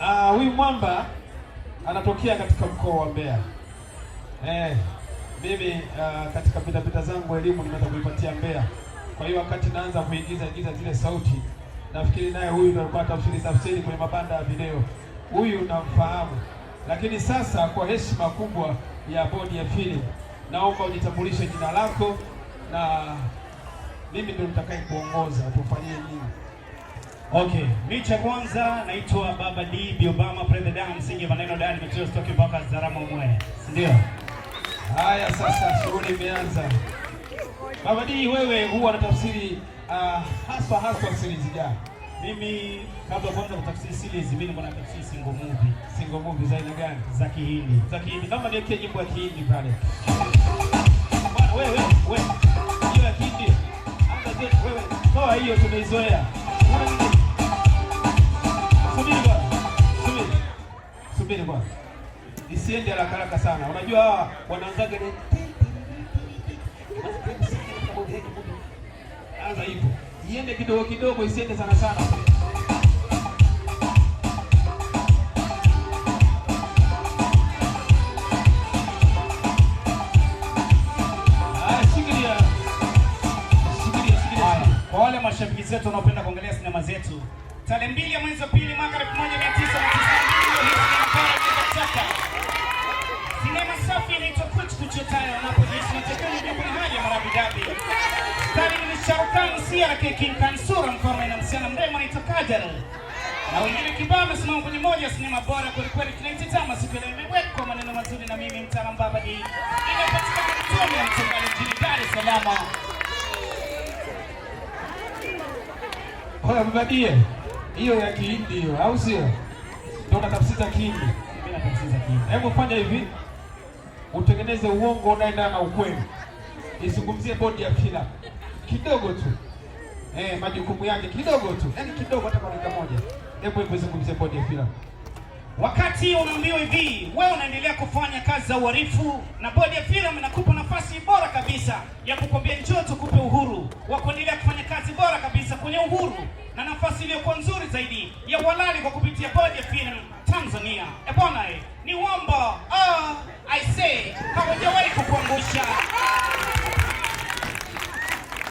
Ah, huyu mwamba anatokea katika mkoa wa Mbeya. Mimi katika pitapita zangu elimu nimeweza kuipatia Mbeya. Kwa hiyo wakati naanza kuigiza igiza zile sauti, nafikiri naye huyu ndio alikuwa tafsiri tafsiri kwenye mabanda ya video. Huyu namfahamu. Lakini sasa kwa heshima kubwa ya bodi ya filamu, naomba ujitambulishe jina lako na mimi ndio nitakaye kuongoza tufanyie nini. Okay, mi cha kwanza naitwa Baba D B Obama President, msingi maneno dani material stock mpaka Zaramo mwe. Si ndio? Haya, sasa shughuli imeanza. Baba D, wewe huwa unatafsiri haswa haswa series gani? Mimi kabla kwanza kutafsiri series, mimi nilikuwa natafsiri single movie. Single movie za aina gani? Za Kihindi. Za Kihindi. Kama niwekee nyimbo ya Kihindi pale. Bwana wewe wewe. Hiyo ya Kihindi. Anza zote wewe. Toa hiyo, tumeizoea. Una nini? Subiri bwana. Subiri. Subiri bwana. Isiende haraka haraka sana. Unajua hawa wanaanzaga ni anza hivyo. Iende kidogo kidogo, isiende sana sana. Haya, shikilia. Shikilia, shikilia. Haya, kwa wale mashabiki zetu wanaopenda kuangalia sinema zetu, tarehe 2 ya mwezi wa pili mwaka 1992. Sinema safi inaitwa Kuch Kuch Hota Hai, unapojihisi matekoni jambo ni haja marabidabi. Starring ni Shahrukh Khan, CRK King Khan, sura mfalme na msichana mrembo anaitwa Kajal. Na wengine kibao wamesimama kwenye moja sinema bora kweli kweli tunaitazama siku leo, imewekwa maneno mazuri na mimi mtaalamu Baba D. Inapatikana Mtoni ya Mtongani jijini Dar es Salaam. Oya Baba D, hiyo ya Kihindi hiyo, au sio? Ndio unatafsiri za Kihindi. Mimi natafsiri za Kihindi. Hebu fanya hivi, utengeneze uongo unaendana na ukweli. Izungumzie bodi ya filamu kidogo tu, majukumu yake kidogo tu, yaani kidogo, hata kwa dakika moja. Hebu izungumzie bodi ya filamu. Wakati unaambiwa hivi, wewe unaendelea kufanya kazi za uhalifu na bodi ya filamu inakupa nafasi bora kabisa ya kukwambia njoo tukupe uhuru wa kuendelea kufanya kazi bora kabisa kwenye uhuru na nafasi iliyokuwa nzuri zaidi ya uhalali kwa kupitia bodi ya filamu Tanzania. E bwana, ni uombo. Oh, I say hawajawahi kukuangusha.